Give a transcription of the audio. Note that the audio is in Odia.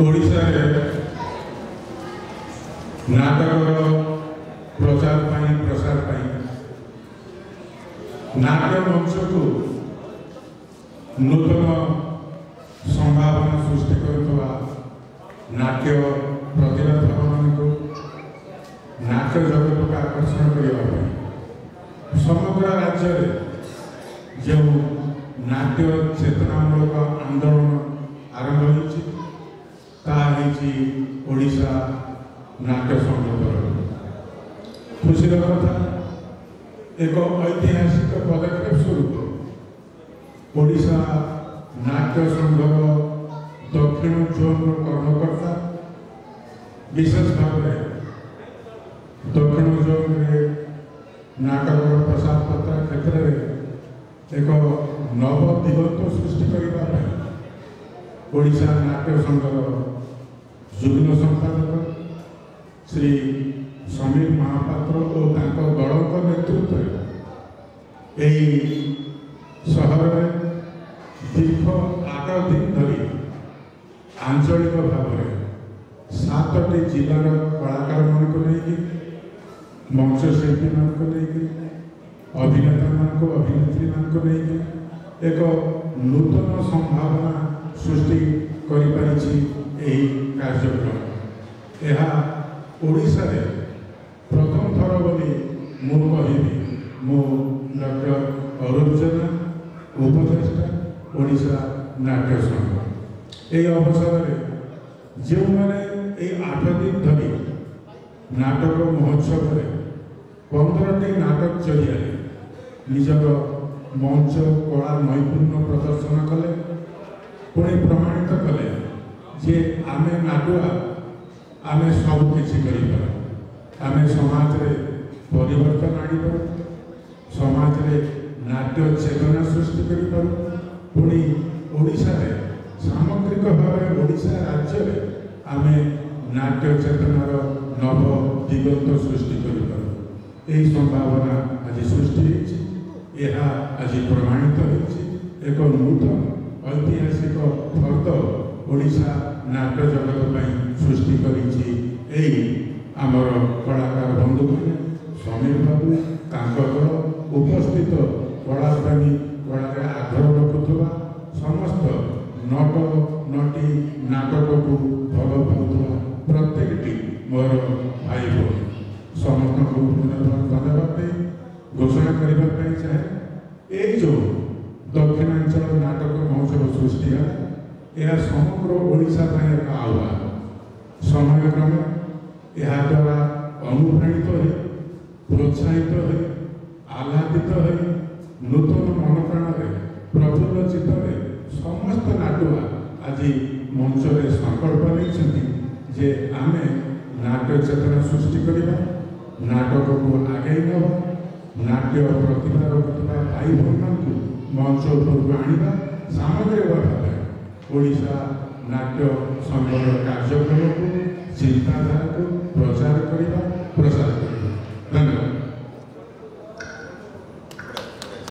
ଓଡ଼ିଶାରେ ନାଟକର ପ୍ରଚାର ପାଇଁ, ପ୍ରସାର ପାଇଁ, ନାଟ୍ୟ ମଞ୍ଚକୁ ନୂତନ ସମ୍ଭାବନା ସୃଷ୍ଟି କରୁଥିବା ନାଟ୍ୟ ପ୍ରତିଭାଧରମାନଙ୍କୁ ନାଟ୍ୟ ଜଗତକୁ ଆକର୍ଷଣ କରିବା ପାଇଁ ସମଗ୍ର ରାଜ୍ୟରେ ଯେଉଁ ନାଟ୍ୟ ଚେତନାମୂଳକ ଆନ୍ଦୋଳନ ଆରମ୍ଭ ହୋଇଛି, ତାହା ହେଇଛି ଓଡ଼ିଶା ନାଟ୍ୟ ସଂଘ ତରଫରୁ। ଖୁସିର କଥା, ଏକ ଐତିହାସିକ ପଦକ୍ଷେପ ସ୍ୱରୂପ ଓଡ଼ିଶା ନାଟ୍ୟ ସଂଘର ଦକ୍ଷିଣ ଜୋନ୍ର କର୍ମକର୍ତ୍ତା, ବିଶେଷ ଭାବରେ ଦକ୍ଷିଣ ଜୋନ୍ରେ ନାଟକର ପ୍ରସାର ପତ୍ର କ୍ଷେତ୍ରରେ ଏକ ନବ ଦିଗନ୍ତ ସୃଷ୍ଟି କରିବା ପାଇଁ ଓଡ଼ିଶା ନାଟ୍ୟ ସଂଘର ଯୁଗ୍ମ ସମ୍ପାଦକ ଶ୍ରୀ ସମୀର ମହାପାତ୍ର ଓ ତାଙ୍କ ଦଳଙ୍କ ନେତୃତ୍ୱରେ ଏହି ସହରରେ ଦୀର୍ଘ 8 ଦିନ ଧରି ଆଞ୍ଚଳିକ ଭାବରେ 7ଟି ଜିଲ୍ଲାର କଳାକାରମାନଙ୍କୁ ନେଇକି, ମଞ୍ଚଶିଳ୍ପୀମାନଙ୍କୁ ନେଇକି, ଅଭିନେତାମାନଙ୍କୁ, ଅଭିନେତ୍ରୀମାନଙ୍କୁ ନେଇକି ଏକ ନୂତନ ସମ୍ଭାବନା ସୃଷ୍ଟି କରିପାରିଛି ଏହି କାର୍ଯ୍ୟକ୍ରମ। ଏହା ଓଡ଼ିଶାରେ ପ୍ରଥମ ଥର ବୋଲି ମୁଁ କହିବି। ମୁଁ ଡକ୍ଟର ଅରୁପ ଜେନା, ଉପଦେଷ୍ଟା, ଓଡ଼ିଶା ନାଟ୍ୟ ସଂଘ। ଏହି ଅବସରରେ ଯେଉଁମାନେ ଏହି 8 ଦିନ ଧରି ନାଟକ ମହୋତ୍ସବରେ 15ଟି ନାଟକ ଜରିଆରେ ନିଜର ମଞ୍ଚ କଳା ନୈପୁଣ୍ୟ ପ୍ରଦର୍ଶନ କଲେ, ପୁଣି ପ୍ରମାଣିତ କଲେ ଯେ ଆମେ ନାଟୁଆ, ଆମେ ସବୁ କିଛି କରିପାରୁ, ଆମେ ସମାଜରେ ପରିବର୍ତ୍ତନ ଆଣିପାରୁ, ସମାଜରେ ନାଟ୍ୟ ଚେତନା ସୃଷ୍ଟି କରିପାରୁ, ପୁଣି ଓଡ଼ିଶାରେ ସାମଗ୍ରିକ ଭାବେ ଓଡ଼ିଶା ରାଜ୍ୟରେ ଆମେ ନାଟ୍ୟ ଚେତନାର ନବ ଦିଗନ୍ତ ସୃଷ୍ଟି କରିପାରୁ। ଏହି ସମ୍ଭାବନା ଆଜି ସୃଷ୍ଟି ହେଇଛି, ଏହା ଆଜି ପ୍ରମାଣିତ ହେଇଛି। ଏକ ନୂତନ ଐତିହାସିକ ଫର୍ଦ୍ଦ ଓଡ଼ିଶା ନାଟ୍ୟ ଜଗତ ପାଇଁ ସୃଷ୍ଟି କରିଛି ଏହି ଆମର କଳାକାର ବନ୍ଧୁମାନେ, ସମୀର ବାବୁ, ତାଙ୍କ ଦଳ, ଉପସ୍ଥିତ କଳାପ୍ରେମୀ, କଳାରେ ଆଗ୍ରହ ରଖୁଥିବା ସମସ୍ତ ନଟ ନଟୀ, ନାଟକକୁ ଭଲ ପାଉଥିବା ପ୍ରତ୍ୟେକଟି ମୋର ଭାଇ ଭଉଣୀ, ସମସ୍ତଙ୍କୁ ଧନ୍ୟବାଦ ଦେଇ ଘୋଷଣା କରିବା ପାଇଁ ଚାହେଁ, ଏଇ ଯେଉଁ ଦକ୍ଷିଣାଞ୍ଚଳ ନାଟକ ମହୋତ୍ସବ ସୃଷ୍ଟି ହେଲା, ଏହା ସମଗ୍ର ଓଡ଼ିଶା ପାଇଁ ଏକ ଆହ୍ୱାନ। ସମୟକ୍ରମେ ଏହାଦ୍ୱାରା ଅନୁପ୍ରାଣିତ ହୋଇ, ପ୍ରୋତ୍ସାହିତ ହୋଇ, ଆହ୍ଲାଦିତ ହୋଇ, ନୂତନ ମନପ୍ରାଣରେ, ପ୍ରଫୁଲ୍ଲ ଚିତ୍ତରେ ସମସ୍ତ ନାଟୁଆ ଆଜି ମଞ୍ଚରେ ସଂକଳ୍ପ ନେଇଛନ୍ତି ଯେ ଆମେ ନାଟ୍ୟ ଚେତନା ସୃଷ୍ଟି କରିବା, ନାଟକକୁ ଆଗେଇ ନେବା, ନାଟ୍ୟ ପ୍ରତିଭା ରଖୁଥିବା ଭାଇ ଭଉଣୀମାନଙ୍କୁ ମଞ୍ଚ ଉପରକୁ ଆଣିବା, ସାମଗ୍ରିକ ଭାବେ ଓଡ଼ିଶା ନାଟ୍ୟ ସଂଘର କାର୍ଯ୍ୟକ୍ରମକୁ, ଚିନ୍ତାଧାରାକୁ ପ୍ରଚାର କରିବା, ପ୍ରସାର କରିବା।